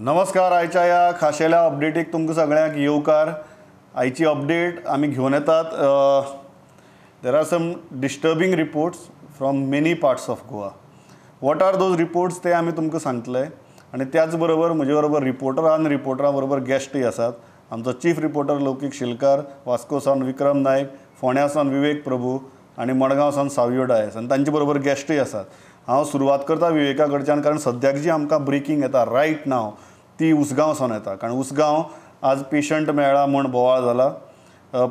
नमस्कार. आयच्या ह्या खाशेल्या अपडेटीक तुमकां सगळ्यांक येवकार. आयची अपडेट आमी घेवन येतात. There are some disturbing reports from many parts of Goa. What are those reports ते आमी तुमकां सांगतले. आनी त्याच बरोबर म्हजे बरोबर रिपोर्टर आनी रिपोर्टरा बरोबर गेस्टूय आसात. आमचो चीफ रिपोर्टर लौकीक शिलकार, वास्को सावन विक्रम नायक, फोंड्या सावन विवेक प्रभू आनी मडगांव सावन सावियो डायस आनी तांचे बरोबर गेस्टूय आसात. हांव सुरवात करता विवेका कडच्यान, कारण सद्याक जी आमकां ब्रेकींग येता रायट नाव ती उसगांव सावन येता. कारण उसगांव आज पेशंट मेळ्ळा म्हूण बोवाळ जाला.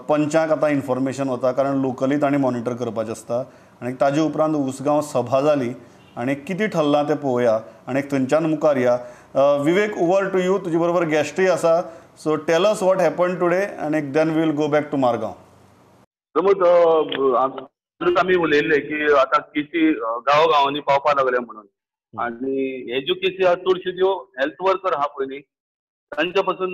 पंचाक आतां इन्फॉर्मेशन वता, कारण लोकली तांणी मॉनिटर करपाचें आसता. आनी ताजे उपरांत उसगांव सभा जाली आनी कितें ठरलां तें पळोवया आनी थंयच्यान मुखार या. विवेक, ओवर टू you. तुजे बरोबर गेस्टूय आसा. So tell us what happen today आनी then we'll go back to Margao. Pramod, आमी उलयल्ले की आतां केसी गांव गांवांनी पावपाक लागले म्हणून, आनी हे ज्यो केसी आहा चडश्यो ज्यो हेल्थ वर्कर आहा पळय न्ही, तांच्या पासून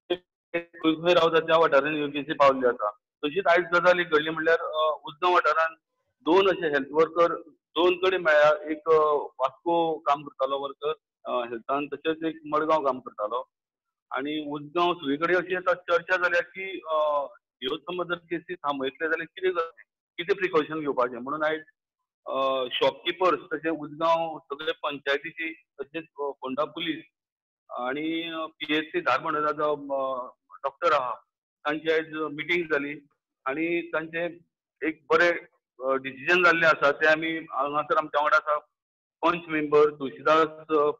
खंय खंय रावता त्या वाठारांनी ह्यो केसी पावल्ल्यो आसा. तशीच आयज गजाल एक घडली म्हणल्यार उसगांव वाठारांत दोन अशे हेल्थ वर्कर दोन कडेन मेळ्ळ्या. एक वास्को काम करतालो वर्कर हेल्थान, तशेंच एक मडगांव काम करतालो. आनी उसगांव सगळे कडेन अशी आतां चर्चा जाल्या की ह्यो समज जर केसी थांबयतले जाल्यार कितें करचें, कितें प्रिकॉशन घेवपाचें म्हणून आयज शॉपकिपर्स तशें उसगांव सगळे पंचायतीची तशेंच फोंडा पुलीस आनी PHC धारबांदोडाचो डॉक्टर आहा तांची आयज मिटींग जाली आनी तांचे एक बरें डिसिजन जाल्लें आसा. तें आमी हांगासर आमच्या वांगडा आसा पंच मेंबर तुळशीदास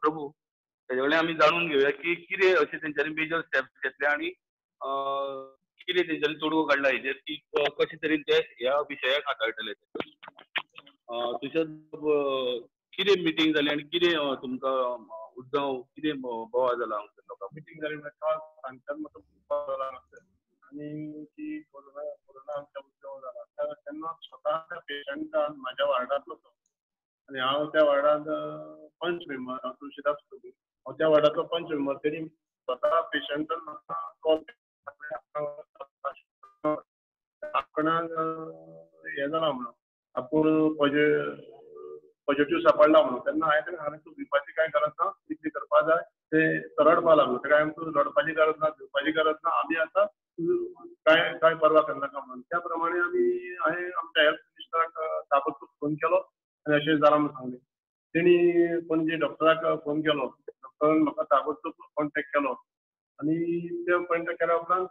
प्रभू, ताजे कडल्यान आमी जाणून घेवया की कितें अशें तेंच्यांनी मेजर स्टेप्स घेतले आनी कितें तेंच्यांनी तोडगो काडला हेजेर की कशे तरेन ते ह्या विशयाक हाताळटले. तुझ्या कितें मिटींग जाली आनी कितें तुमकां उसगांव कितें बोवाळ जाला हांगासर लोकांक? मिटींग जाली म्हणल्यार काल सांजच्यान म्हाका बोवाळ जाला हांगासर आनी की कोरोना आमच्या उसगांव जाला. तेन्ना स्वता त्या पेशंटान म्हाज्या वार्डांतलो तो, आनी हांव त्या वार्डांत पंच मेंबर, हांव तुळशीदास प्रभू, हांव त्या वार्डांतलो पंच मेंबर. तेणी स्वता पेशंटान म्हाका कॉल आपणाक हें जाला म्हणून, आपूण पॉझिटिव्ह सापडला म्हणून. तेन्ना हांवें ताका सांगलें तूं भिवपाची कांय गरज ना, कितें करपा जाय ते रडपा लागलो. ताका हांवें तूं रडपाची गरज ना, भिवपाची गरज ना, आमी आतां कांय कांय परवा करनाका म्हणून. त्या प्रमाणे आमी हांवें आमच्या हेल्थ मिनिस्टराक ताबडतोब फोन केलो आनी अशें जालां म्हणून सांगलें. तेणी पणजे डॉक्टराक फोन केलो, डॉक्टरान म्हाका ताबडतोब कॉन्टेक्ट केलो आनी ते कॉन्टेक्ट केल्या उपरांत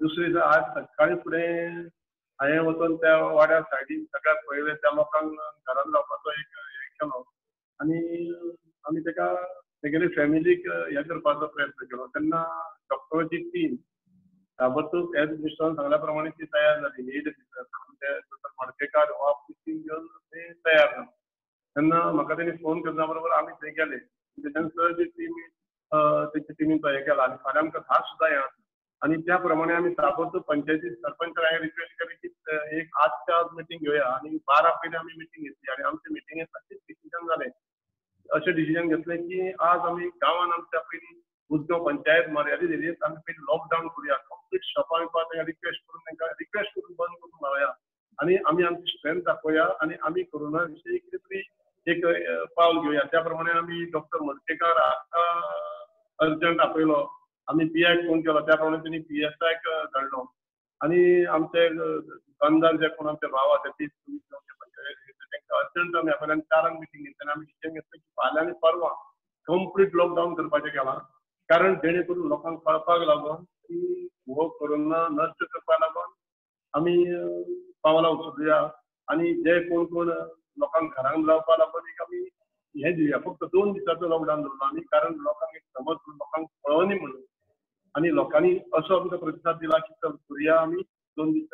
दुसरे दिसा आज सकाळी फुडें हांवें वचून त्या वाड्यार सायडीन सगळ्याक पळयलें, त्या लोकांक घरान रावपाचो एक हें केलो आनी आमी ताका तेगेले फॅमिलीक हें करपाचो प्रयत्न केलो. तेन्ना डॉक्टराची टीम ताबडतोब हेल्थ मिनिस्टरान सांगल्या प्रमाणे ती तयार जाली. हेड ऑफिसर आमचे डॉक्टर मडकेकार हो आपली टीम घेवन ते तयार जाले. तेन्ना म्हाका तेणी फोन करना बरोबर आमी थंय गेले. तेच्यान सर जी टीम तेच्या टिमीन तो हें केला आनी फाल्यां आमकां 10 सुद्दां हें आसा. आनी त्या प्रमाणे आमी ताबडतोब पंचायती सरपंच हांवें रिक्वेस्ट केली की एक आजच्या आज मिटींग घेवया आनी 12 पयलीं आमी मिटींग घेतली आनी आमच्या मिटिंगेंत अशें डिसिजन जालें, अशें डिसिजन घेतलें की आज आमी गांवान आमच्या पयलीं उसगांव पंचायत मर्यादीत एरियेंत आमी पयलीं लॉकडावन करुया, कंप्लीट शॉपां बिपां तांकां रिक्वेस्ट करून तांकां रिक्वेस्ट करून बंद करून लावया आनी आमी आमची स्ट्रेंथ दाखोवया आनी आमी कोरोना विशयी कितें तरी एक पावल घेवया. त्या प्रमाणे आमी डॉक्टर मडकेकार हाका अर्जंट आपयलो, आमी PI phone केलो, त्या प्रमाणे तेणी PSI धाडलो आनी आमचे दुकानदार जे कोण आमचे भाव आसा ते तांकां अर्जंट आमी आपयले आनी 4 मिटींग घेतली आनी आमी डिसिजन घेतलें की फाल्यां आनी परवां कंप्लीट लॉकडावन करपाचें केलां, कारण जेणे करून लोकांक कळपाक लागून की हो कोरोना नश्ट करपाक लागून आमी पावलां उचलुया आनी जे कोण कोण लोकांक घरांत रावपाक लागून एक आमी हें दिवया. फक्त 2 दिसाचो लॉकडावन दवरलो आमी, कारण लोकांक एक समज लोकांक कळोनी म्हणून आनी लोकांनी असो आमकां प्रतिसाद दिला की चल करुया आमी 2 दीस.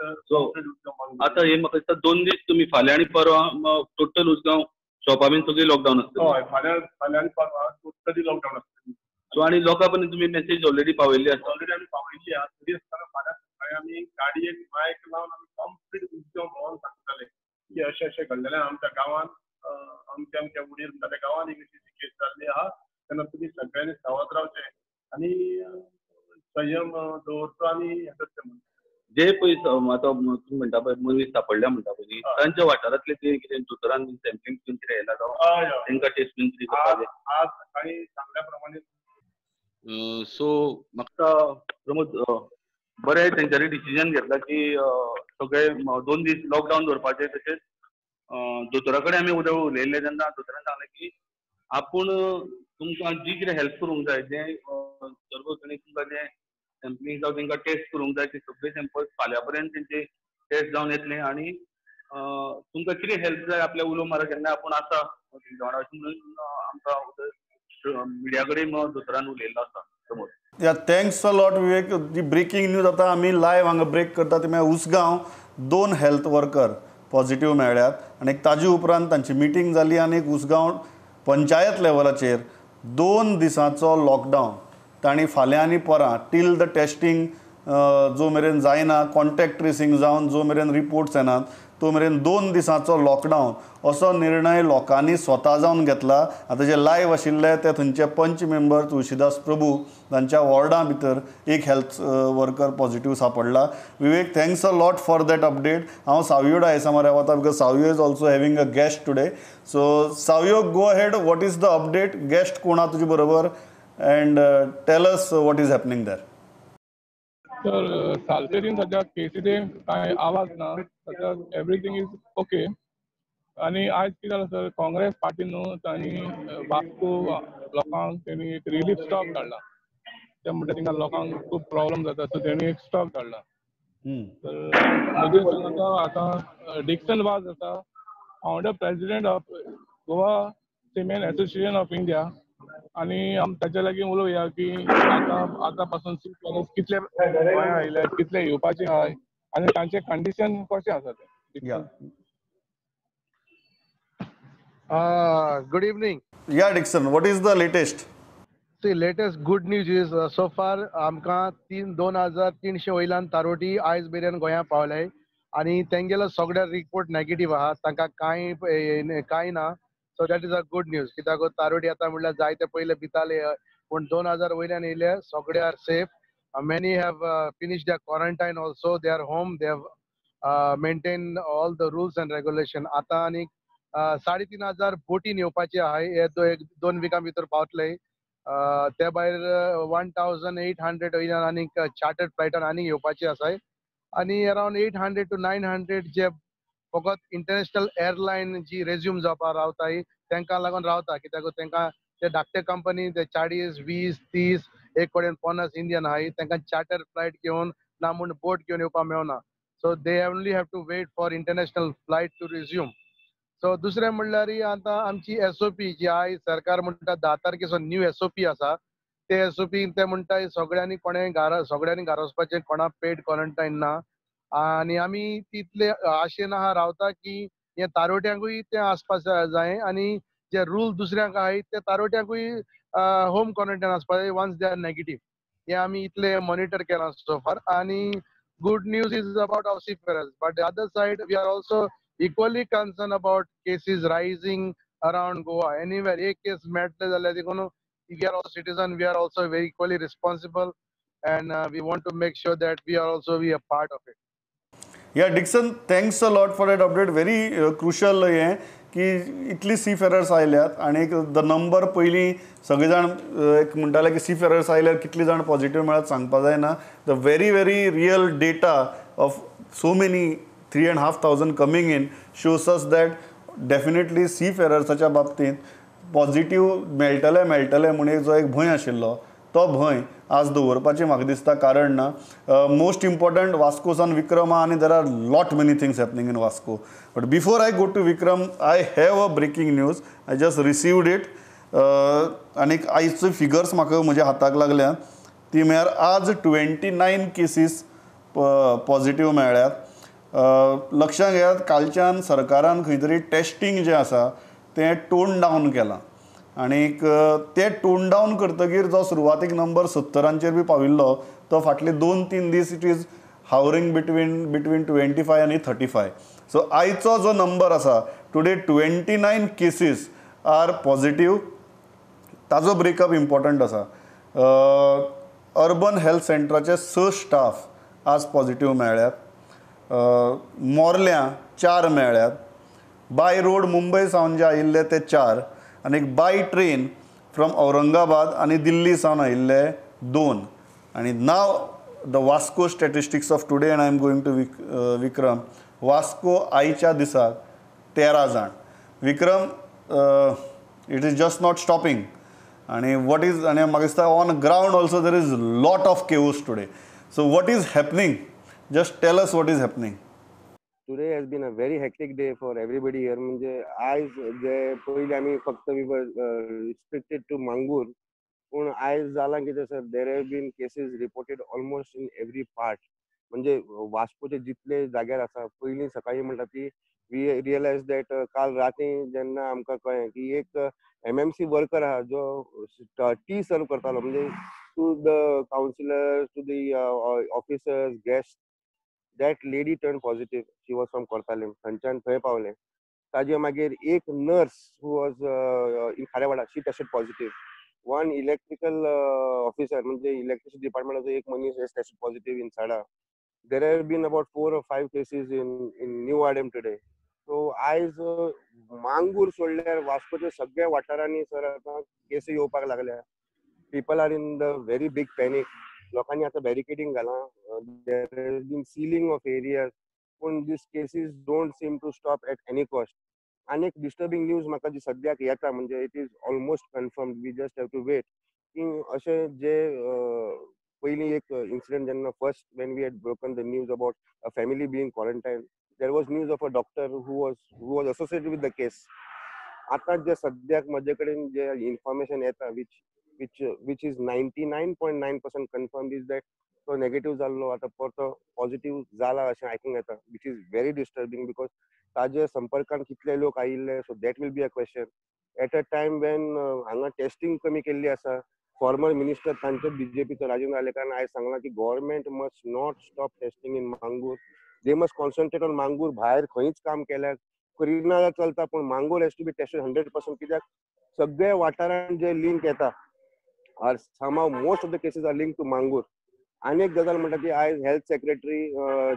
आतां हे म्हाका दिसता 2 दीस तुमी फाल्यां आनी परवां टोटल उसगांव शॉपां बीन सगळी लॉकडावन आसतली. हय, फाल्यां आनी परवां टोटली लॉकडावन आसतली. सो आनी लोकां पर्यंत तुमी मेसेज ऑलरेडी पावयल्ली आसा? ऑलरेडी आमी पावयल्ली आसा. तरी आसतना फाल्यां सकाळी आमी गाडयेक मायक लावन आमी कंप्लीट उसगांव भोंवन सांगताले की अशें अशें घडलेलें आमच्या गांवांत, आमच्या आमच्या उडीर म्हणटा त्या गांवांत एक अशी केस जाल्ली आहा, तेन्ना तुमी सगळ्यांनी सावध रावचें आनी संयम दवरचो आनी हें करचें म्हणून. जे पळय आतां तुमी म्हणटा पळय मनीस सापडल्या म्हणटा पळय तांच्या वाठारांतले ते कितें दोतोरान सॅम्पलींग बीन कितें येयला जावं तांकां टेस्ट बीन कितें करपाचें? आज सकाळी सांगल्या प्रमाणे सो म्हाका प्रमोद बरें तेंच्यांनी डिसिजन घेतला की सगळे 2 दीस लॉकडावन दवरपाचें. तशेंच दोतोरा कडेन आमी उदक उलयल्ले तेन्ना दोतोरान सांगलें की आपूण तुमकां जी कितें हेल्प करूंक जाय, जें सर्व तुमकां जें सॅम्पलींग जावं तांकां टेस्ट करूंक जाय ते सगळे सॅम्पल्स फाल्यां पर्यंत तेंचे टेस्ट जावन येतले आनी तुमकां कितें हेल्प जाय आपल्या उलो मारा केन्ना आपूण आसा तेंच्या वांगडा अशें म्हणून आमकां मिडिया कडेन दोतोरान उलयल्लो आसा. Pramod, yeah, thanks a lot Vivek. Ji breaking news आतां आमी लायव्ह हांगा ब्रेक करता ती म्हळ्यार उसगांव 2 हेल्थ वर्कर पॉझिटिव्ह मेळ्ळ्यात आनी ताजे उपरांत तांची मिटींग जाली आनी उसगांव पंचायत लेवलाचेर 2 दिसांचो लॉकडावन तांणी फाल्यां आनी परां टील the testing जो मेरेन जायना, कॉन्टॅक्ट ट्रेसींग जावन जो मेरेन रिपोर्ट्स येनात तो मेरेन 2 दिसांचो लॉकडावन असो निर्णय लोकांनी स्वता जावन घेतला. आतां जे लायव्ह आशिल्ले ते थंयचे पंच मेंबर तुळशीदास प्रभू तांच्या वॉर्डा भितर एक हेल्थ वर्कर पॉझिटिव्ह सापडला. Vivek, thanks a lot for that update. हांव सावियो डायसा वता because Savio is also having a guest today. So Savio, go ahead, what is the update? Guest कोण आहा तुजे बरोबर and tell us what is happening there. तर सालसेरीन सध्या केसीचे कांय आवाज ना, सध्या एवरीथींग is okay. आनी आयज कितें जालां सर, काँग्रेस पार्टी न्हू तांणी वास्को लोकांक तेणी एक रिलीफ स्टॉक धाडला. ते म्हणटा तिंगा लोकांक खूब प्रॉब्लम जाता, सो तेणी एक स्टॉक धाडला. तर म्हजे आतां डिक्सन वाज आसा, founder president of Goa seamen association of India, आनी आमी ताच्या लागीं उलोवया की आतां आतां पासून कितले गोंया आयले, कितले येवपाचे आहाय आनी तांचे कंडिशन कशें आसा तें. Good evening. Yeah Dixon, what is the latest? See, latest good news is so far आमकां 2300 वयल्यान तारोटी आयज मेरेन गोंया पावले आनी तेंगेलो सगळे रिपोर्ट नेगेटीव आहा, तांकां कांय कांय ना. So that is a good news. कित्याक तारोटी आतां म्हणल्यार जायते पयले भिताले, पूण 2000 वयल्यान येयले, सगळे are safe. Many have finish their quarantine also, they are home, they have maintain all the rules and regulation. आतां आनीक 3500 बोटीन येवपाचे आहाय, हे 2 विकां भितर पावतले. ते भायर 1800 वयल्यान आनीक चार्टर्ड फ्लायटान आनीक येवपाचे आसाय आनी अरावंड 800 टू 900 जे फकत इंटरनॅशनल एअरलायन जी रेज्यूम जावपाक रावताय तांकां लागून रावता, कित्याक तांकां ते धाकटे कंपनी ते 40, 20, 30 एक कडेन 50 इंडियन आहाय, तांकां चार्टर फ्लायट घेवन ना म्हूण बोट घेवन येवपाक मेळना. So they only have to wait for international flight to resume. So दुसरें म्हणल्यार आतां आमची एसओपी जी आयज सरकार म्हणटा 10 तारखेचो न्यू एसओपी आसा, ते एसओपी ते म्हणटा सगळ्यांनी कोणें घरा सगळ्यांनी घरा वचपाचें, कोणा पेड क्वॉरंटायन ना. आनी आमी तितले आशेन आहा रावता की हे तारोट्यांकूय तें आसपा जाय आनी जे रूल दुसऱ्यांक आहाय ते तारोट्यांकूय होम क्वॉरंटायन आसपा जाय वन्स they are negative. हे आमी इतले मॉनिटर केलां सो फार. आनी good news is about our seafarers, but the other side we are also equally concern about cases rising around Goa. Anywhere एक केस मेळटले जाल्यार देखून we are also citizen, we are also very equally responsible and we want to make sure that we are also be a part of it. Yeah Dixon, thanks a lot for that update. Very crucial हें की इतली C Ferrers आयल्यात आनी the number पयलीं सगळे जाण एक म्हणटाले की सी फेरर्स आयल्यार कितले जाण पॉझिटिव्ह मेळत सांगपा जायना. The very very real data of so many 3,500 coming in shows us that definitely सी फेरर्साच्या बाबतींत पॉझिटिव्ह मेळटले मेळटले म्हूण जो एक भंय आशिल्लो तो भंय आज दवरपाची म्हाका दिसता कारण ना. मोस्ट इम्पॉर्टंट वास्को सान विक्रम आहा आनी there are lot many things happening in Vasco. But before I go to Vikram, I have a breaking news. I just received it आनी आयचे फिगर्स म्हाका म्हज्या हाताक लागल्या ती म्हळ्यार आज 29 केसीस पॉझिटिव्ह मेळ्ळ्यात. लक्षांत घेयात, कालच्यान सरकारान खंय तरी टेस्टींग जें आसा तें टोन डावन केलां आनीक ते टोन डावन करतकीर जो सुरवातीक नंबर 70 बी पाविल्लो तो फाटले 2-3 दीस it is hovering between 25 आनी 35. सो आयचो जो नंबर आसा today 29 cases are positive. ताजो ब्रेकअप इम्पॉर्टंट आसा. अर्बन हेल्थ सेंटराचे 6 स्टाफ आज पॉझिटिव्ह मेळ्ळ्यात, मोर्ल्यां 4 मेळ्ळ्यात, बाय रोड मुंबय सावन जे आयिल्ले ते 4 आनी बाय ट्रेन फ्रॉम औरंगाबाद आनी दिल्ली सावन आयिल्ले 2. आनी now the Vasco statistics of today, and I am going to Vikram. Vasco आयच्या दिसाक 13 जाण. Vikram, it is just not stopping. आनी what is, आनी म्हाका दिसता on ground also there is lot of chaos today. So what is happening? Just tell us what is happening. Today has been a very hectic day for everybody here. म्हणजे आयज जे पयलीं आमी फक्त we were restricted to Mangor, पूण आयज जालां कितें sir, there have been cases reported almost in every part. म्हणजे वास्कोचे जितले जाग्यार आसा, पयलीं सकाळीं म्हणटा ती we realise that काल राती जेन्ना आमकां कळ्ळें की एक MMC worker आहा जो टी सर्व करतालो, म्हणजे to the councillors, to the officers, guest, that lady turn positive. She was from Cortalim. थंयच्यान थंय पावले. ताजे मागीर एक nurse who was in Kharewada, she tested positive. One electrical officer म्हणजे इलेक्ट्रिसिटी डिपार्टमेंटाचो एक मनीस has tested positive in Sada. There have been about 4 or 5 cases in New Adem today. So आयज मांगूर सोडल्यार वास्कोच्या सगळ्या वाठारांनी सर आतां केसी येवपाक लागल्या. People are in the very big panic. लोकांनी आतां बॅरिकेडींग घालां, there has been sealing of areas, पूण these cases don't seem to stop at any cost. आनी एक डिस्टर्बींग न्यूज म्हाका जी सद्याक येता, म्हणजे it is almost confirmed, we just have to wait, की अशें जे पयलीं एक इन्सिडंट जेन्ना first when we had broken the news about a family being quarantine, there was news of a doctor who was associated with the case. आतां जे सद्याक म्हजे कडेन जे information येता, which is 99.9% confirmed, is that तो negative जाल्लो आतां परतो positive जाला अशें आयकूंक येता, which is very disturbing because ताजे संपर्कान कितले लोक आयिल्ले, so that will be a question. At a time when हांगा टेस्टिंग कमी केल्ली आसा, फॉर्मर मिनिस्टर तांचे बीजेपीचो राजेंद्र आर्लेकारान आयज सांगलां की government must not stop testing in Mangor, they must concentrate on Mangor. भायर खंयच काम केल्यार करिना जाल्यार चलता, पूण Mangor has to be tested 100%. कित्याक सगळे वाठारांत जे लिंक येता, or somehow most of the cases are linked to Mangor. आनी एक गजाल म्हणटा ती आयज हेल्थ सेक्रेटरी,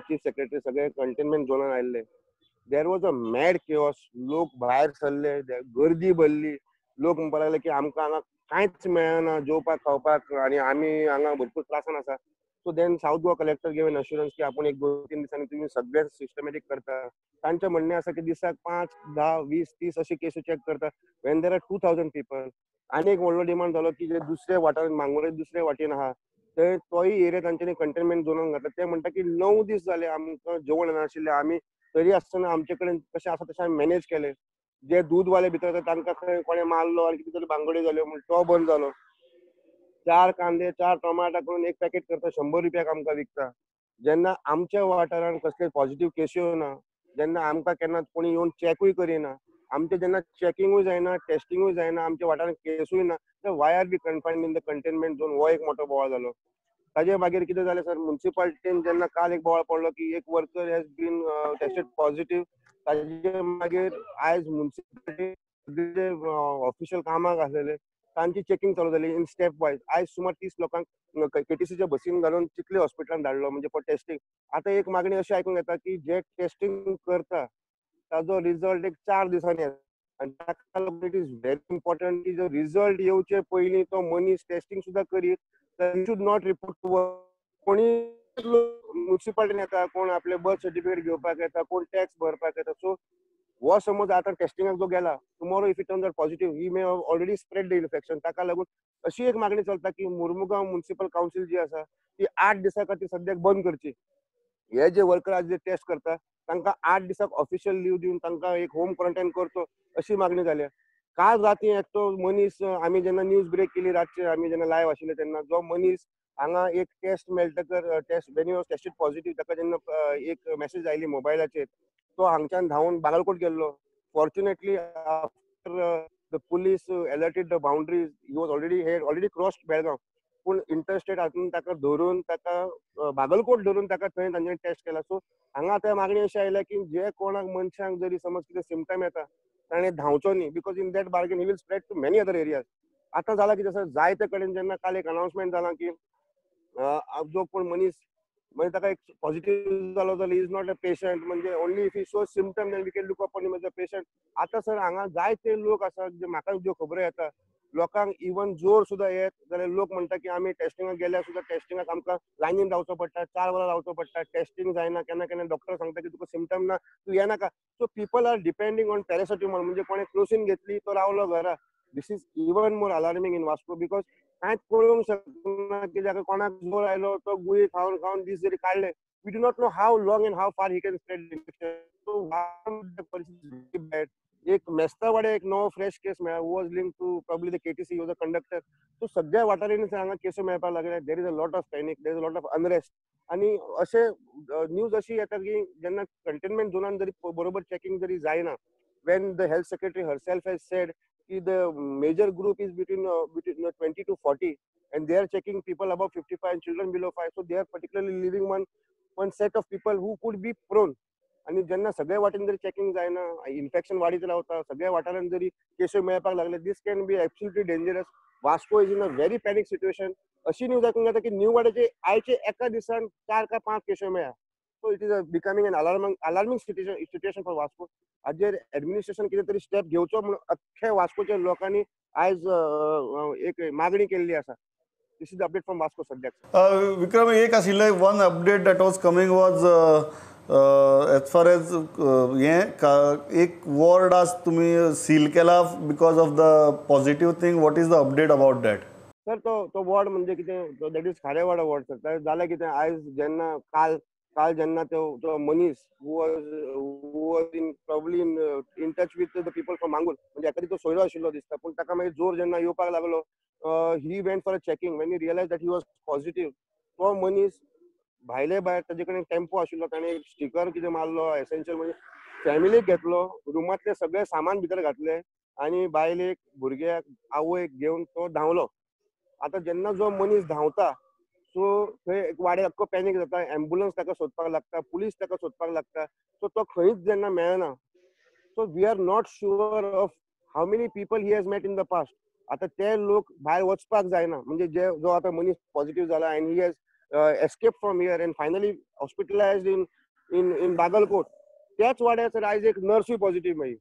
चीफ सेक्रेटरी सगळे कंटेनमेंट झोनान आयिल्ले. There was a mad chaos. लोक भायर सरले, गर्दी भरली, लोक म्हणपाक लागले की आमकां हांगा कांयच मेळना जेवपाक खावपाक आनी आमी हांगा भरपूर त्रासान आसा. So then South Goa collector gave an assurance की आपूण 1-2-3 दिसांनी तुमी सगळे सिस्टमॅटीक करता. तांचें म्हणणें आसा की दिसाक 5, 10, 20, 30 अशे केसी चॅक करता when there are 2000 people. आनी एक व्हडलो डिमांड जालो की जे दुसऱ्या वाठारांत मांगोरे दुसऱ्या वाटेन आहा ते तोय एरिया तांच्यांनी कंटेनमेंट झोनान घातला. ते म्हणटा की 9 दीस जाले आमकां जेवण नाशिल्लें, आमी तरी आसतना आमचे कडेन कशें आसा तशें आमी मॅनेज केलें. जे दूदवाले भितर आसा तांकां खंय कोणें मारलो आनी कितें तरी बांगड्यो जाल्यो म्हण तो बंद जालो. 4 कांदे 4 टोमाटा करून एक पॅकेट करता, 100 रुपयाक आमकां विकता. जेन्ना आमच्या वाठारांत कसले पॉझिटिव्ह केस्यो ना, जेन्ना आमकां केन्ना कोणी येवन चॅकूय करिना, आमचें जेन्ना चॅकिंगूय जायना, टेस्टिंगूय जायना, आमच्या वाठारांत केसूय ना, तर why are we confined in the containment zone? हो एक मोठो बोवाळ जालो. ताजे मागीर कितें जालें सर, मुन्सिपालिटीन जेन्ना काल एक बोवाळ पडलो की एक worker has been tested positive, ताजे मागीर आयज मुन्सिपालिटी ऑफिशियल कामाक आसलेले तांची चॅकिंग चालू जाली इन स्टेप वायज. आयज सुमार 30 लोकांक केटीसीच्या बसीन घालून चिखली हॉस्पिटलान धाडलो म्हणजे फॉर टेस्टिंग. आतां एक मागणी अशी आयकूंक येता की जे टेस्टिंग करता ताजो रिजल्ट एक 4 दिसांनी येता आनी ताका लागून it is very important की जो रिजल्ट येवचे पयलीं तो मनीस टेस्टिंग सुद्दां करीत तर should not report to work. कोणी मुन्सिपालिटीन येता, कोण आपले बर्थ सर्टिफिकेट घेवपाक येता, कोण टॅक्स भरपाक येता. सो हो समज आतां टेस्टिंगाक जो गेला, tomorrow if it turns out positive he may already spread the infection. ताका लागून अशी एक मागणी चलता की मुर्मुगांव म्युनिसिपल कावन्सील जी आसा ती 8 दिसां खातीर सद्याक बंद करची. हे जे वर्कर आज जे टेस्ट करता तांकां 8 दिसांक ऑफिशियल लीव दिवन तांकां एक होम क्वॉरंटायन करचो अशी मागणी जाल्या. काल राती एकटो मनीस, आमी जेन्ना न्यूज ब्रेक केली रातचे, आमी जेन्ना लायव आशिल्ले तेन्ना जो मनीस हांगा एक taste मेळटकर, test when he was tested positive, ताका जेन्ना एक मॅसेज आयली मोबायलाचेर, तो हांगच्यान धांवून बागलकोट गेल्लो. Fortunately after the police alerted the boundaries, he was already had already crossed Belgaum, पूण इंटरस्टेट हातून ताका धरून ताका बागलकोट धरून ताका थंय तांच्यांनी टेस्ट केला. सो हांगा आतां मागणी अशी आयल्या की जे कोणाक मनशांक जरी समज कितें सिमटम येता ताणें धांवचो न्ही, because in that bargain he will spread to many other areas. आतां जालां कितें सर, जायते कडेन जेन्ना काल एक अनाउन्समेंट जालां की जो कोण मनीस म्हणजे ताका एक पॉझिटिव्ह जालो जाल्यार is not a patient, म्हणजे only if he show symptom then we can look upon him as a patient. आतां सर हांगा जायते लोक आसात जे म्हाका ज्यो खबरो येता लोकांक इवन जोर सुद्दां येत जाल्यार लोक म्हणटा की आमी टेस्टिंगाक गेल्यार सुद्दां टेस्टिंगाक आमकां लायनीन रावचो पडटा, 4 वरां रावचो पडटा, टेस्टिंग जायना. केन्ना केन्ना डॉक्टर सांगता की तुका सिमटम ना, तूं येनाका. So people are depending on paracetamol, म्हणजे कोणें क्रोसीन घेतली तो रावलो घरा. This is even more alarming in Vasco because कांयच कळूंक शकना कित्याक कोणाक जोर आयलो तो गुळी खावन खावन दीस जरी काडले, we do not know how long and how far he can spread infection. So परिस्थिती बॅड. एक मेस्तावाडे एक नवो फ्रेश केस मेळ्ळा, was link to probably the KTC, was a conductor. So सगळ्या वाठारांनी हांगा केसो मेळपाक लागले. There is a lot of panic, there is a lot of unrest. आनी अशें न्यूज अशी येता की जेन्ना कंटेनमेंट झोनान जरी बरोबर चॅकिंग जरी जायना, when the health secretary herself has said की the major group is between 20 to 40 and they are checking people above 55 and children below 5. So they are particularly leaving one set of people who could be prone. आनी जेन्ना सगळ्या वाटेन जरी checking जायना, infection वाडीत रावता, सगळ्या वाठारान जरी केसो मेळपाक लागले, this can be absolutely dangerous. Vasco is in a very panic situation. अशी न्यूज आयकूंक येता की न्यू वाड्याचे आयचे एका दिसान 4 का 5 केसो मेळ्ळा. So it is becoming an alarming situation for Vasco. हाजेर एडमिनिस्ट्रेशन कितें तरी स्टेप घेवचो म्हणून अख्ख्या वास्कोच्या लोकांनी आयज एक मागणी केल्ली आसा. This is update from Vasco सद्याक. विक्रम, एक आशिल्लें one update that was coming was as far as हें एक वॉर्ड आज तुमी सील केला because of the positive thing. What is the update about that? Sir, तो वॉर्ड म्हणजे कितें, that is Kharewada ward sir. जालें कितें, आयज जेन्ना काल जेन्ना तो मनीस who was in probably in touch with the people from Mangor, म्हणजे एखादी तो सोयरो आशिल्लो दिसता, पूण ताका मागीर जोर जेन्ना येवपाक लागलो, he went for a checking. When he realise that he was positive, तो मनीस भायले भायर ताजे कडेन टेम्पो आशिल्लो, ताणें एक स्टिकर कितें मारलो एसेन्शियल, म्हणजे फॅमिलीक घेतलो, रुमांतलें सगळें सामान भितर घातलें आनी बायलेक, भुरग्याक, आवयक घेवन तो धांवलो. आतां जेन्ना जो मनीस धांवता सो थंय एक वाड्यार अख्खो पॅनीक जाता, एम्बुलन्स ताका सोदपाक लागता, पुलीस ताका सोदपाक लागता. सो तो खंयच जेन्ना मेळना, so we are not sure of how many people he has met in the past. आतां ते लोक भायर वचपाक जायना, म्हणजे जे जो आतां मनीस पॉझिटिव्ह जाला and he has escape from here and finally hospitalised in in Bagalkot, त्याच वाड्यार सर आयज एक नर्सूय पॉझिटिव्ह मेळ्ळी.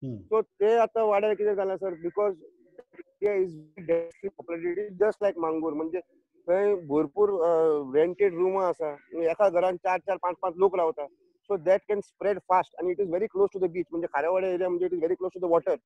सो ते आतां वाड्यार कितें जालां sir, because is just like Mangor, म्हणजे थंय भरपूर रेंटेड रुमां आसा, एका घरान 4 4 5 5 लोक रावता. So that can spread fast आनी it is very close to the beach, म्हणजे खारेवाडे एरिया म्हणजे it is very close to the water.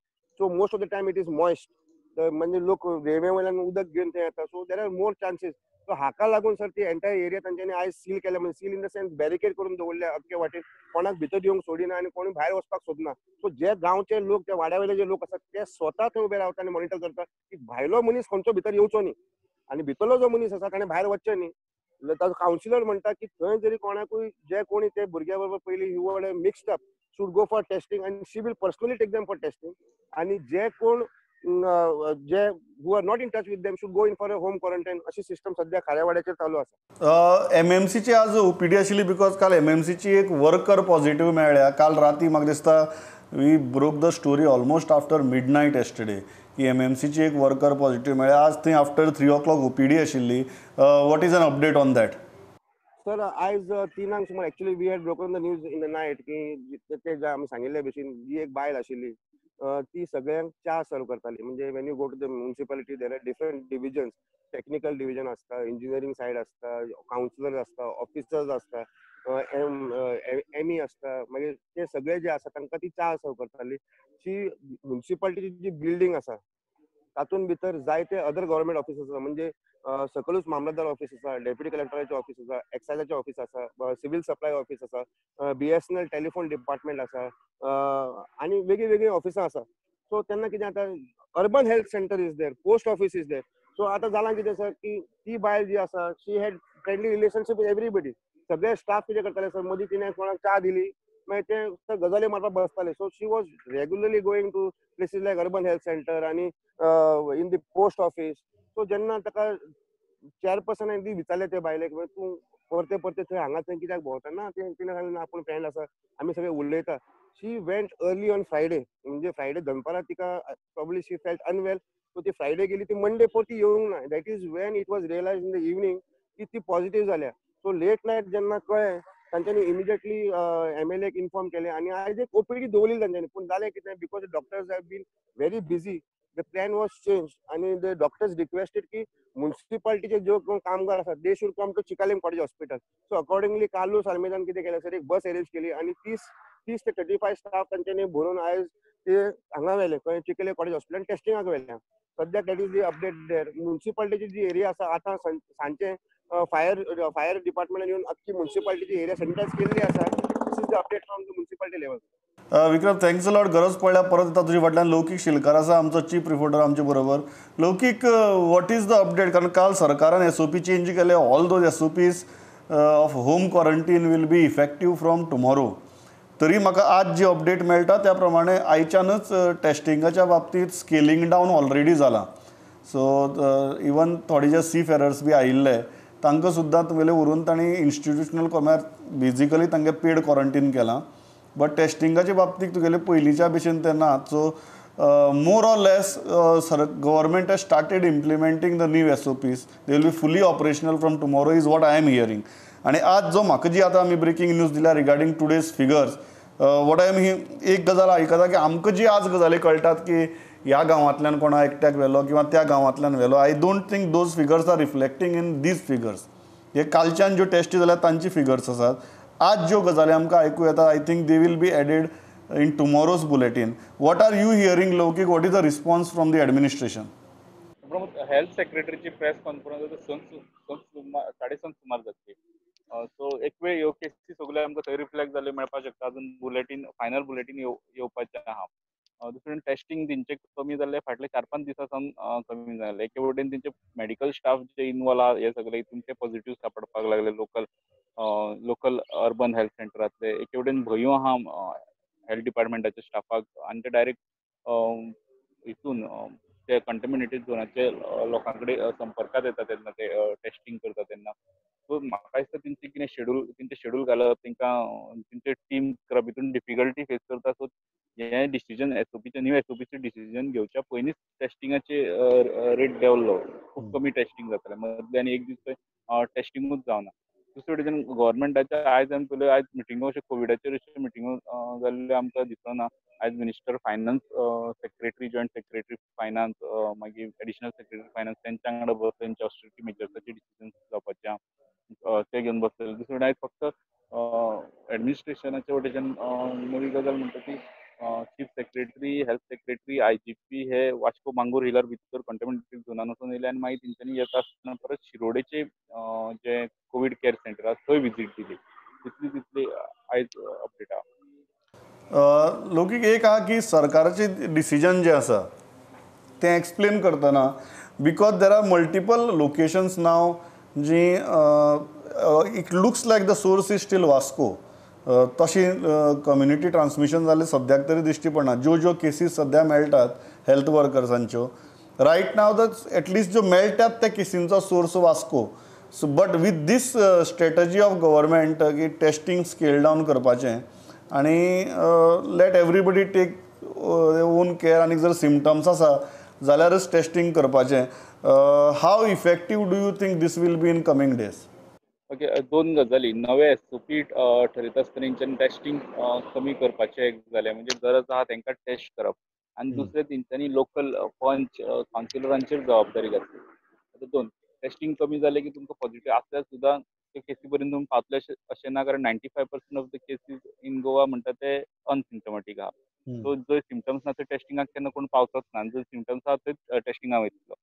So most of the time it is moist, म्हणजे लोक रेंवे वयल्यान उदक घेवन थंय येता. So there are more chances. So हाका लागून सर ती एंटायर एरिया तांच्यांनी आयज सील केल्या, म्हणजे seal in the sense barricade करून दवरल्या अख्खे वाटेन, कोणाक भितर येवंक सोडिना आनी कोणी भायर वचपाक सोदना. सो जे गांवचे लोक, जे वाड्या वयले जे लोक आसात ते स्वता थंय उबे रावता आनी मॉनिटर करता की भायलो मनीस खंयचो भितर येवचो न्ही आनी भितरलो जो मनीस आसा ताणें भायर वचचें न्ही. ताजो कावन्सिलर म्हणटा की थंय जरी कोणाकूय जे कोणी ते भुरग्या बरोबर पयलीं he were mixed up should go for testing and she will personally take them for testing. आनी जे कोण जे who are not in touch with them should go in for a home quarantine, अशी सिस्टम सध्या खारेवाड्याचेर चालू आसा. एमएमसीची आज OPD आशिल्ली because काल एमएमसीची एक वर्कर पॉझिटिव्ह मेळ्ळ्या. काल राती म्हाका दिसता we broke the story almost after midnight yesterday की एमएमसीची एक वर्कर पॉझिटिव्ह मेळ्ळ्या. आज थंय आफ्टर 3 o'clock OPD आशिल्ली. What is an update on that? Sir, आयज 3 सुमार actually we had broken the news in the night की ते आमी सांगिल्ले भशेन जी एक बायल आशिल्ली ती सगळ्यांक च्या सर्व करताली. म्हणजे when you go to the municipality there are different divisions, technical division आसता, इंजिनियरींग सायड आसता, कावन्सिलर्स आसता, ऑफिसर्स आसता, एम ई आसता, मागीर ते सगळे जे आसा तांकां ती च्या सर्व करताली. ती म्युनिसिपालिटीची जी बिल्डींग आसा तातूंत भितर जायते अदर गव्हर्मेंट ऑफिस आसा, म्हणजे सकलूच मामलतदार ऑफिस आसा, डेप्युटी कलेक्टराचें ऑफिस आसा, एक्सायजाचें ऑफिस आसा, सिवील सप्लाय ऑफिस आसा, बीएसएनएल टेलिफोन डिपार्टमेंट आसा आनी वेगळीं वेगळीं ऑफिसां आसा. सो तेन्ना कितें जाता, urban health centre is there, post office is there. So आतां जालां कितें सर की ती बायल जी आसा she had friendly relationship with everybody. सगळे स्टाफ कितें करताले सर, मदीं तिणें कोणाक च्या दिली मागीर ते गजाली मारपाक बसताले. So she was regularly going to places like urban health centre आनी in the post office. So जेन्ना ताका चेअरपर्सनान ती विचारलें ते बायलेक, तूं परते परते थंय हांगा थंय कित्याक भोंवता? ना, तिणें सांगलें ना, आपूण फ्रेंड आसा, आमी सगळे उलयता. She went early on Friday, म्हणजे फ्रायडे दनपारां तिका probably she felt unwell, so ती फ्रायडे गेली, ती मंडे परती येवंक ना. That is when it was realise in the evening की ती पॉझिटिव्ह जाल्या. सो लेट नायट जेन्ना कळ्ळें तांच्यांनी इमिजिएटली एमएलएक इन्फॉर्म केलें आनी आयज एक ओपीडी दवरली तांच्यांनी. पूण जालें कितें, because doctors have been very busy, The plan was change आनी the doctors requested की मुन्सिपालिटीचे जो कोण कामगार आसात they should come to Chicalim cottage hospital. So accordingly Carlos आल्मेदान कितें केलें सर, एक बस अरेंज केली आनी 30 ते 35 स्टाफ तांच्यांनी भरून आयज ते हांगा व्हेले खंय चिकालीम कॉलेज हॉस्पिटल टेस्टिंगाक व्हेल्या. सद्याक that is the update there. मुन्सिपालिटीची ji area आसा आतां सांजचे फायर डिपार्टमेंटान येवन अख्खी मुन्सिपालिटीची एरिया सॅनिटायज केल्ली आसा. This is the update from the municipality level. Vikram, thanks a lot. गरज पडल्यार परत येता तुजे फाटल्यान. लौकीक शिलकार आसा आमचो चीफ रिपोर्टर आमचे बरोबर. Laukik, what is the update? कारण काल सरकारान SOP change केले. All those SOPs of home quarantine will be effective from tomorrow. तरी म्हाका आज जी अपडेट मेळटा त्या प्रमाणे आयच्यानच टेस्टिंगाच्या बाबतींत स्केलिंग डावन ऑलरेडी जालां. सो इवन थोडे जे सी फेरर्स बी आयिल्ले तांकां सुद्दां तुगेले व्हरून तांणी इन्स्टिट्युशनल म्हळ्यार बेजिकली तांकां पेड क्वॉरंटीन केलां. बट टेस्टिंगाच्या बाबतींत तुगेले पयलींच्या भशेन तें ना. So more or less sir government has started implementing the new SOPs. They will be fully operational from tomorrow is what I am hearing. आनी आज जो म्हाका जी आतां आमी ब्रेकींग न्यूज दिल्या regarding today's figures, what I am एक गजाल आयकता की आमकां जी आज गजाली कळटात की ह्या गांवांतल्यान कोणा एकट्याक व्हेलो किंवा त्या गांवांतल्यान व्हेलो, I don't think those figures are reflecting in these figures. हे कालच्यान ज्यो टेस्टी जाल्यात तांची फिगर्स आसात. आज ज्यो गजाली आमकां आयकूं येता I think they will be added in tomorrow's bulletin. What are you hearing Laukik? What is the response from the administration? Health सेक्रेटरीची press conference 7:30 सुमार जातली. सो एक वेळ ह्यो केसी सगळ्यो आमकां थंय रिफ्लेक्ट जाल्यो मेळपाक शकता. अजून बुलेटीन फायनल बुलेटीन येवपाचें आहा. दुसरें टेस्टिंग तेंचे कमी जाल्ले फाटले 4-5 दिसां सावन कमी जाल्ले. एके वटेन तेंचे मेडिकल स्टाफ जे इनवॉल्व आहा हे सगळे हितून ते पॉझिटिव्ह सापडपाक लागले लोकल अर्बन हेल्थ सेंटरांतले. एके वटेन भंय आहा हेल्थ डिपार्टमेंटाच्या स्टाफाक आनी ते डायरेक्ट हितून ते कंटेमिनेटेड झोनाचे लोकां कडेन संपर्कात येता तेन्ना ते टेस्टिंग करता तेन्ना. सो म्हाका दिसता तेंचे कितें शेड्यूल तेंचे शेड्यूल घालप तांकां तेंचे टीम करप हितून डिफिकल्टी फेस करता. सो हें डिसिजन एसओपीचे न्यू एसओपीचे डिसिजन घेवच्या पयलींच टेस्टिंगाचे रेट देंवलो. खूब कमी टेस्टिंग जातालें मदलें आनी एक दीस टेस्टिंगूच जावना. दुसरे वटेन गव्हर्मेंटाच्या आयज आमी पळयलें आयज मिटिंगो अश्यो कोविडाचेर अश्यो मिटिंगो जाल्ल्यो आमकां दिसना. आयज minister finance secretary joint secretary finance मागीर एडिशनल सेक्रेटरी फायनान्स तेंच्या वांगडा बसले तेंच्या ऑस्टेरिटी मेजर्साचे डिसिजन्स जावपाचे ते घेवन बसलेले. दुसरे वटेन आयज फक्त एडमिनिस्ट्रेशनाच्या वटेच्यान नवी गजाल म्हणटा ती chief secretary health secretary IGP हे वास्को मांगूर हिलार भितर कंटेमिनेटेड झोनान वचून येयले आनी मागीर तेंच्यांनी येता आसतना परत शिरोडेचे जे कोवीड केअर सेंटर आसा थंय विजीट दिली. तितली तितली आयज अपडेट आहा. लौकीक एक आहा की सरकाराचे डिसिजन जे आसा तें एक्सप्लेन करतना because there are multiple locations now G it looks like the source is still Vasco. तशी कम्युनिटी ट्रान्समिशन जालें सद्याक तरी दिश्टी पडना. ज्यो ज्यो केसीस सद्या मेळटात हेल्थ वर्कर्सांच्यो right now the at least ज्यो मेळटात त्या केसींचो source Vasco. So but with this strategy of government की टेस्टिंग स्केल डावन करपाचें आनी let everybody take own care आनी जर सिमटम्स आसा जाल्यारच टेस्टिंग करपाचें. How effective do you think this will be in coming days? Okay, दोन गजाली. नवे एसओपी ठरयता आसतना तेंच्यांनी टेस्टिंग कमी करपाचें एक जालें म्हणजे गरज आहा तांकां टेस्ट करप आनी दुसरें तेंच्यांनी लोकल पंच कावन्सिलरांचेर जबाबदारी घातली. आतां दोन टेस्टिंग कमी जालें की तुमकां पॉझिटिव्ह आसल्यार सुद्दां ते केसी पर्यंत तुमी पावतले अशें ना, कारण 95% of the cases in Goa म्हणटा ते अनसिम्टमॅटीक आहा. सो जंय सिमटम्स ना थंय टेस्टिंगाक केन्ना कोण पावतोच ना आनी जंय सिमटम्स आहा थंय टेस्टिंगाक वयतलो.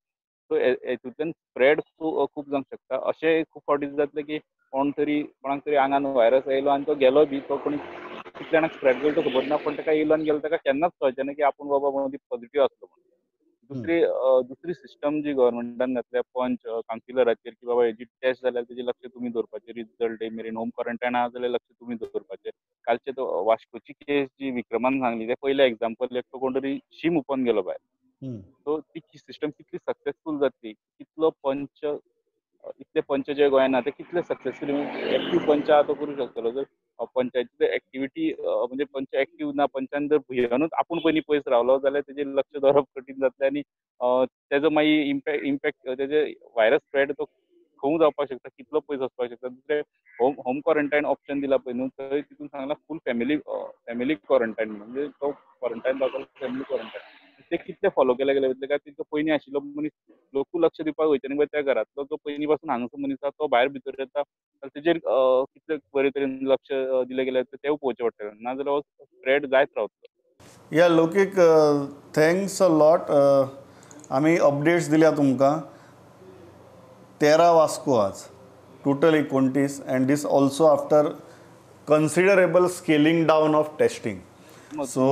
सो हेतूंतल्यान स्प्रेड खूब जावंक शकता. अशें खूब फावटी जातलें की कोणाक तरी आंगान व्हायरस येयलो आनी तो गेलो बी, तो कोणी कितल्या जाणांक स्प्रेड जालो तो खबर ना, पण ताका येयलो आनी गेलो ताका केन्नाच कळचें ना की आपूण बाबा मदीं पॉझिटिव्ह आसलो म्हणून. दुसरी सिस्टम जी गव्हर्मेंटान घातल्या पंच कावन्सिलराचेर की बाबा हेजी टेस्ट जाल्यार तेजें लक्ष तुमी दवरपाचें, रिजल्ट येय मेरेन होम क्वॉरंटायन आहा जाल्यार लक्ष तुमी दवरपाचें. कालचे तो वास्कोची केस जी विक्रमान सांगली तें पयलें एग्जाम्पल, एकटो कोण तरी शीम हुपोवन गेलो भायर. सो ती सिस्टम कितली सक्सेसफूल जातली, कितलो पंच इतले पंच जे गोंयांत आहा ते कितले सक्सेसफुली एक्टीव पंच आहा तो करूं शकतलो. जर पंचायतीचे एक्टिविटी म्हणजे पंच एक्टीव ना, पंचान जर भियेनूच आपूण पयलीं पयस रावलो जाल्यार तेजेर लक्ष दवरप कठीण जातलें आनी तेजो मागीर इम्पॅक्ट तेजे व्हायरस स्प्रेड तो खंय जावपाक शकता, कितलो पयस वचपाक शकता. दुसरें होम क्वॉरंटायन ऑप्शन दिला पळय न्हू, थंय तितून सांगला फूल फॅमिली क्वॉरंटायन, म्हणजे तो क्वॉरंटायन जातलो फॅमिली क्वॉरंटायन. ते कितले कितले फॉलो केले गेले वयतले काय तितलो पयलीं आशिल्लो मनीस लोकूय लक्ष दिवपाक वयचे न्ही, त्या घरांतलो जो पयलीं पासून हांगासर मनीस आसा तो भायर भितर येता तेजेर कितले बरे तरेन लक्ष दिलें गेलें तेंवूय पळोवचें पडटलें, नाजाल्यार हो स्प्रेड जायत रावतलो. या लोकीक thanks a lot. आमी अपडेट्स दिल्या तुमकां. 13 वास्को आज total 29 and this also after considerable scaling down of testing. So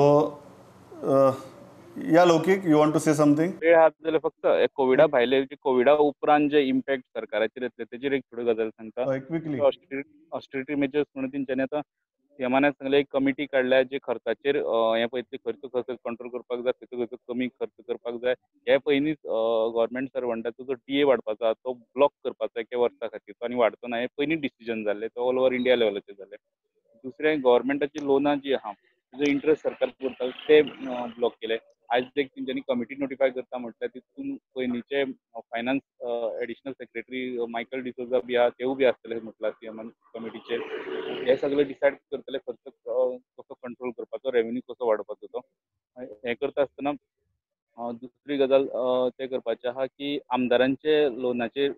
yeah Loukik, you want to say something? वेळ आहा जाल्यार फक्त कोविडा भायले कोविडा उपरांत जे इम्पॅक्ट सरकाराचेर येतले तेजेर एक थोड्यो गजाल सांगता. क्विकली ऑस्टेरिटी मेजर्स म्हणून तेंच्यांनी आतां सीएमान सांगलें एक कमिटी काडल्या जे खर्चाचेर हें पळयतले, खर्च कसो कंट्रोल करपाक जाय, खंयचो खंयचो कमी खर्च करपाक जाय. हे पयलींच गव्हर्मेंट सर्वंटाचो जो डीए वाडपाचो आहा तो ब्लॉक करपाचो एका वर्सा खातीर, तो आनी वाडचो ना हें पयलींच डिसिजन जाल्लें, तो ऑल ओवर इंडिया लेवलाचेर जालें. दुसरें गव्हर्मेंटाची लोनां जी आहा तेजो इंट्रस्ट सरकार करताले ते ब्लॉक केले. आयज एक तेंच्यांनी कमिटी नोटिफाय करता म्हटल्यार तितून पयलींचे finance additional secretary Michael D'Souza बी आहा तेवूय बी आसतले म्हटलां सीएमान कमिटीचेर. हे सगळे डिसायड करतले खर्च कसो कंट्रोल करपाचो, रेवेन्यू कसो वाडोवपाचो तो. हें करता आसतना दुसरी गजाल तें करपाचें आहा की आमदारांचे लोनाचे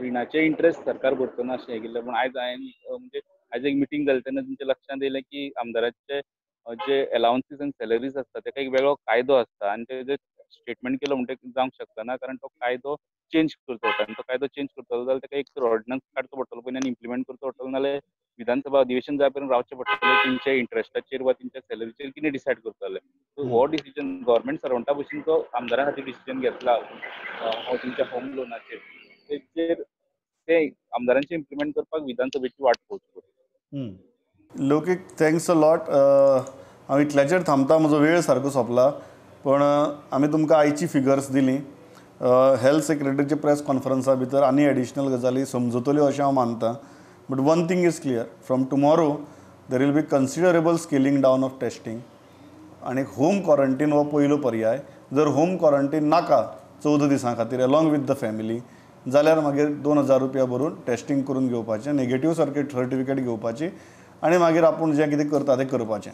रिणाचे इंट्रस्ट सरकार भरचो ना अशें हें केल्लें, पूण आयज हांवें म्हणजे आयज एक मिटींग जाली तेन्ना तेंच्या लक्षांत येयलें की आमदारांचे जे एलावन्सीस आनी सॅलरीज आसता तेका एक वेगळो कायदो आसता आनी तेजेर स्टेटमेंट केलो म्हणटकीर जावंक शकना, कारण तो कायदो चेंज करचो पडटा आनी तो कायदो चेंज करतलो जाल्यार तेका एक ऑर्डिनन्स काडचो पडटलो पयलीं आनी इम्प्लिमेंट करचो पडटलो, नाल्यार विधानसभा अधिवेशन जाय पर्यंत रावचें पडटलें तेंच्या इंट्रस्टाचेर वा तेंच्या सॅलरीचेर कितें डिसायड करतले. सो हो डिसिजन गव्हर्मेंट सर्वंटा भशेन तो आमदारा खातीर डिसिजन घेतला हो तेंच्या होम लोनाचेर, तेचेर ते आमदारांचे इम्प्लिमेंट करपाक विधानसभेची वाट पळोवची पडटली. लोकीक thanks a lot. हांव इतल्याचेर थांबता, म्हजो वेळ सारको सोंपला, पण आमी तुमकां आयची फिगर्स दिली. हेल्थ सेक्रेटरीच्या प्रेस कॉन्फरन्सा भितर आनी एडिशनल गजाली समजतल्यो अशें हांव मानता. But one thing is clear, from tomorrow there will be considerable scaling down of testing आनी होम क्वॉरंटीन हो पयलो पर्याय. जर होम क्वॉरंटीन नाका 14 दिसां खातीर एलॉंग विथ the family जाल्यार मागीर 2000 रुपया भरून टेस्टिंग करून घेवपाचें, नेगेटीव सर्टिफिकेट घेवपाची आनी मागीर आपूण जें कितें करता तें करपाचें.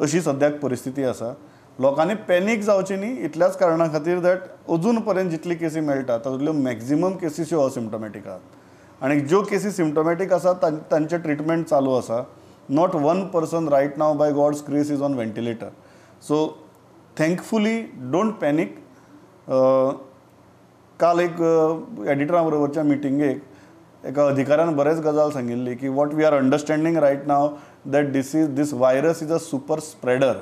अशी सद्याक परिस्थिती आसा. लोकांनी पॅनीक जावचें न्ही इतल्याच कारणा खातीर that अजून पर्यंत जितली केसी मेळटा तातूंतल्यो मॅक्झिमम केसीस ह्यो असिम्टोमॅटीक आहात आनी ज्यो केसी सिम्टोमॅटीक आसात तांचें ट्रिटमेंट चालू आसा. Not one person right now by God's grace is on ventilator. So thankfully don't panic. काल एक एडिटरा बरोबरच्या मिटिंगेक एका अधिकाऱ्यान बरेच गजाल सांगिल्ली की what we are understanding right now that this virus is a super spreader,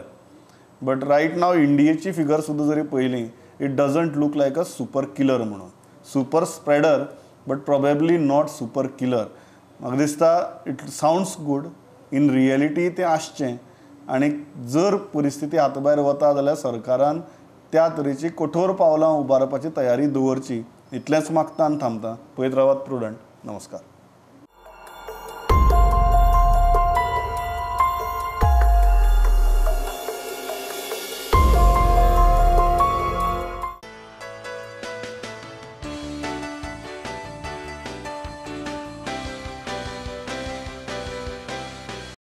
but right now इंडियेची figure सुद्दां जरी पळयली it doesn't look like a super killer म्हणून. Super spreader but probably not super killer. म्हाका दिसता it sounds good, in reality तें आसचें आनी जर परिस्थिती हाता भायर वता जाल्यार सरकारान त्या तरेची कठोर पावलां उबारपाची तयारी दवरची. इतलेंच मागता आनी थांबता. पळयत रावात प्रुडंट. नमस्कार.